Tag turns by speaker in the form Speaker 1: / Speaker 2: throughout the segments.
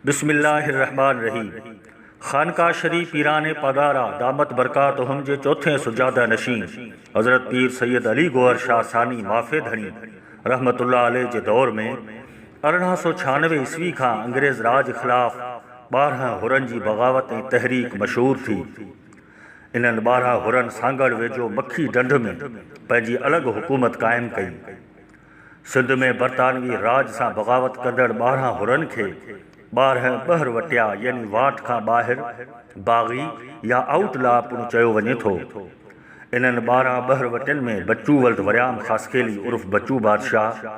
Speaker 1: بسم الله الرحمٰن الرحيم خانقاه شريف پيران پاڳارا دامت برڪاتهم جي چوٿين سجاده نشين حضرت پير سيد علي گوهر شاهه ثاني معافي ڌڻي رحمة الله عليه جي دور ۾ 1896 عيسوي کان انگريز راڄ خلاف 12 حرن جي بغاوت ۽ تحريڪ مشهور ٿي. انهن 12 حرن سانگهڙ ويجهو مکي ڍنڍ ۾ پنهنجي الڳ حڪومت قائم ڪئي. سنڌ ۾ برطانوي راڄ سان بغاوت ڪندڙ 12 حرن کي 12 ٻهر وٽيا يعني واٽ کان ٻاهر، باغي يا آئوٽ لا پڻ چيو وڃي ٿو. انهن 12 ٻهر وٽين ۾ بچو ولد وريام خاصخيلي عرف بچو بادشاهه،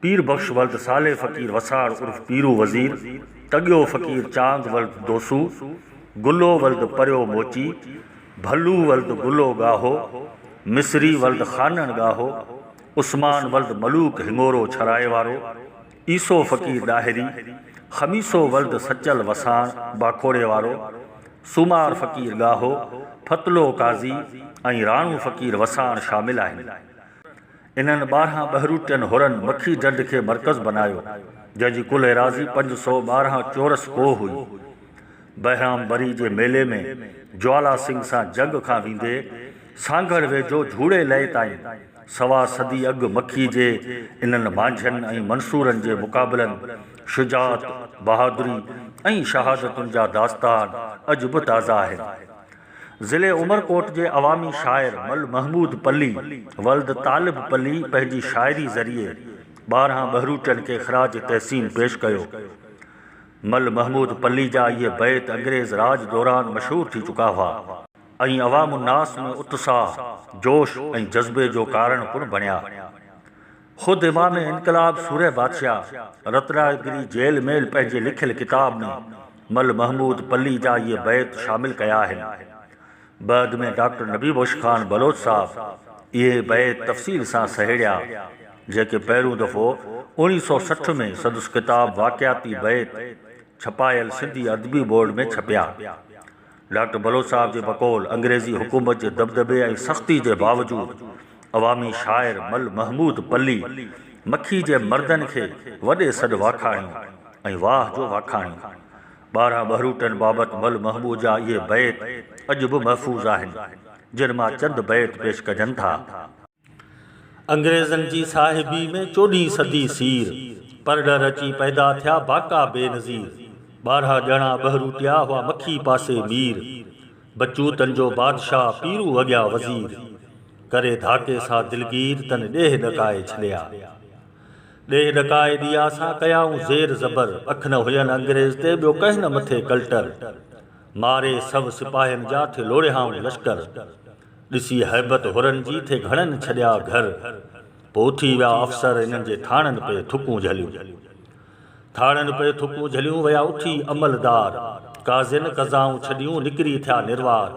Speaker 1: پير بخش ولد صالح فقير وساڙ عرف پيرو وزير، تڳيو فقير چانگ ولد دوسو، گلو ولد پريو موچي، ڀلو ولد گلو ڳاهو، مصري ولد خانڻ ڳاهو، عثمان ولد ملوڪ هڱورو ڇرائي وارو، عيسو فقير ڏاهري، خميسو ولد سچل وساڻ باکوڙي وارو، سومار فقير ڳاهو، ڦتلو قاضي ۽ راڻو فقير وساڻ شامل آهن. انهن 12 ٻهروٽين حرن مکي ڍنڍ کي مرڪز بنايو، جنهن جي ڪل ايراضي 512 چورس ڪوهه هئي. بهرام بري جي ميلي ۾ جوالا سنگهه سان جنگ کان ويندي سانگهڙ ويجهو جهوڙي لئي تائين سوا صدي اڳ مکي جي انهن مانجهين ۽ منصورن جي مقابلن، شجاعت، بهادري ۽ شهادتن جا داستان اڄ به تازا آهن. ضلعي عمرڪوٽ جي عوامي شاعر مل محمود پلي ولد طالب پلي پنهنجي شاعري ذريعي 12 ٻهروٽين کي خراج تحسين پيش ڪيو. مل محمود پلي جا اهي بيت انگريز راڄ دوران مشهور ٿي چڪا هئا. ۽ عوام الناس ۾ اتساهه، جوش ۽ جذبي جو ڪارڻ پڻ بڻيا. خود امام انقلاب سورهيه بادشاهه رتناگري جيل ۾ پنهنجي لکيل ڪتاب ۾ مل محمود پلي جا اهي بيت شامل ڪيا آهن. بعد ۾ ڊاڪٽر نبي بخش خان بلوچ صاحب اهي بيت تفصيل سان سهيڙيا، جيڪي پهريون دفعو 1960 ۾ سندس ڪتاب واقعاتي بيت ڇپايل سنڌي ادبي بورڊ ۾ ڇپيا. ڊاڪٽر بلوچ صاحب جي بقول انگريزي حڪومت جي دٻدٻي ۽ سختي جي باوجود عوامي شاعر مل محمود پلي مکي جي مردن کي وڏي سڏ واکاڻيو ۽ واهه جو واکاڻيو. 12 ٻهروٽن بابت مل محمود جا اهي بيت اڄ به محفوظ آهن، جن مان چند بيت پيش ڪجن ٿا. انگريزن جي صاحبي ۾ چوڏهين صدي سير، پرڏر اچي پيدا ٿيا باقا بينظير، 12 ڄڻا ٻهروٽيا هئا مکي پاسي مير، بچو تن جو بادشاهه پيرو اڳيان وزير، ڪري ڌاڪي سا دلگير تن ڏيهه ڏڪائي ڇڏيا. ڏيهه ڏڪائي ڏيا سان ڪيائون زير زبر، اک نه هين انگريز تي ٻيو ڪنهن نه مٿي ڪلٽر، ماري سو سپاهين جا ٿي لوڙهيائون لشڪر. ڏسي هيبت حرن جي ٿي گهڻن ڇڏيا گهر، پوء اٿي ويا افسر انهن جي ٿاڻن پئي ٿڪون جهليون. ٿاڻن پئي ٿڪون جهليون ويا اٿي عملدار، قاضين قضائون ڇڏيون نڪري ٿيا نروار.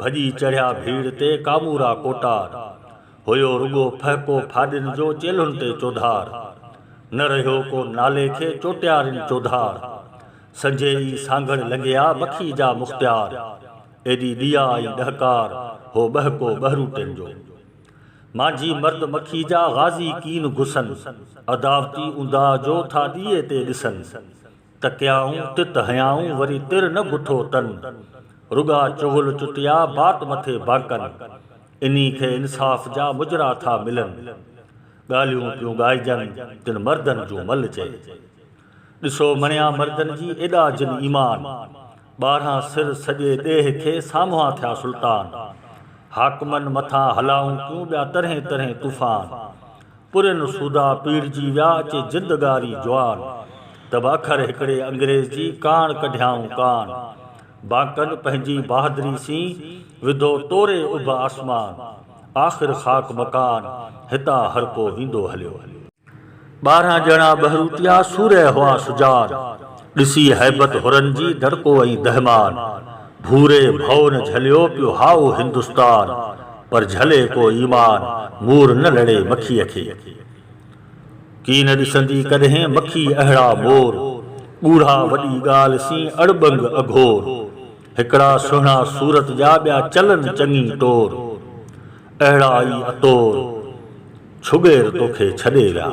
Speaker 1: ڀڄي چڙهيا ڀيڙ تي ڪامورا ڪوٽار، هيو رڳو ڦهڪو ڦاڏين جو چيلهن تي چوڌار. نه رهيو ڪو نالي کي چوٽيارين چوڌار، سنجهي ئي سانگهڙ لنگهيا مکي جا مختيار. ايڏي ڏيئا ۽ ڏهڪار، هو ٻهڪو ٻهروٽين جو. مانجهي مرد مکي جا، غازي ڪين گسن. عداوتي اونداهه جو، ٿا ڏيئي تي ڏسن. تڪيائون تت هنيائون، وري تر نه گٿو تن. رڳا چغل چٽيا، بات مٿي بانڪن. انهي کي انصاف جا، مجرا ٿا ملن. ڳالهيون پيون ڳائجن، تن مردن جون مل چئي. ڏسو مڻيا مردن جي، ايڏا جن ايمان. 12 سر سڄي ڏيهه کي، سامهان ٿيا سلطان. حاڪمن مٿان هلائون ڪيون، ٻيا طرحين طرحين طوفان. پرين سودا پيڙجي ويا، اچي جند ڳاري جوان. ته به اکر هڪڙي انگريز جي، ڪاڻ ڪڍيائون ڪان. بانڪن پنهنجي بهادري سين، وڌو توري اڀ آسمان. آخر خاڪ مڪان، هتان هرڪو ويندو هليو. 12 ڄڻا ٻهروٽيا، سورهيه هئا سجان. ڏسي هيبت حرن جي، دڙڪو ۽ دهمان. ڀوري ڀؤ نه جهليو، پيو هاء هندستان. پر جهلي ڪو ايمان، مور نه لڙي مکيء کي. ڪين ڏسندي ڪڏهين، مکي اهڙا مور. ڳوڙها وڏي ڳالهه سين، اڙٻنگ اگهور. هڪڙا سهڻا صورت جا، ٻيا چلن چڱي ٽور. اهڙا ئي اتور. ڇڳير توکي ڇڏي ويا.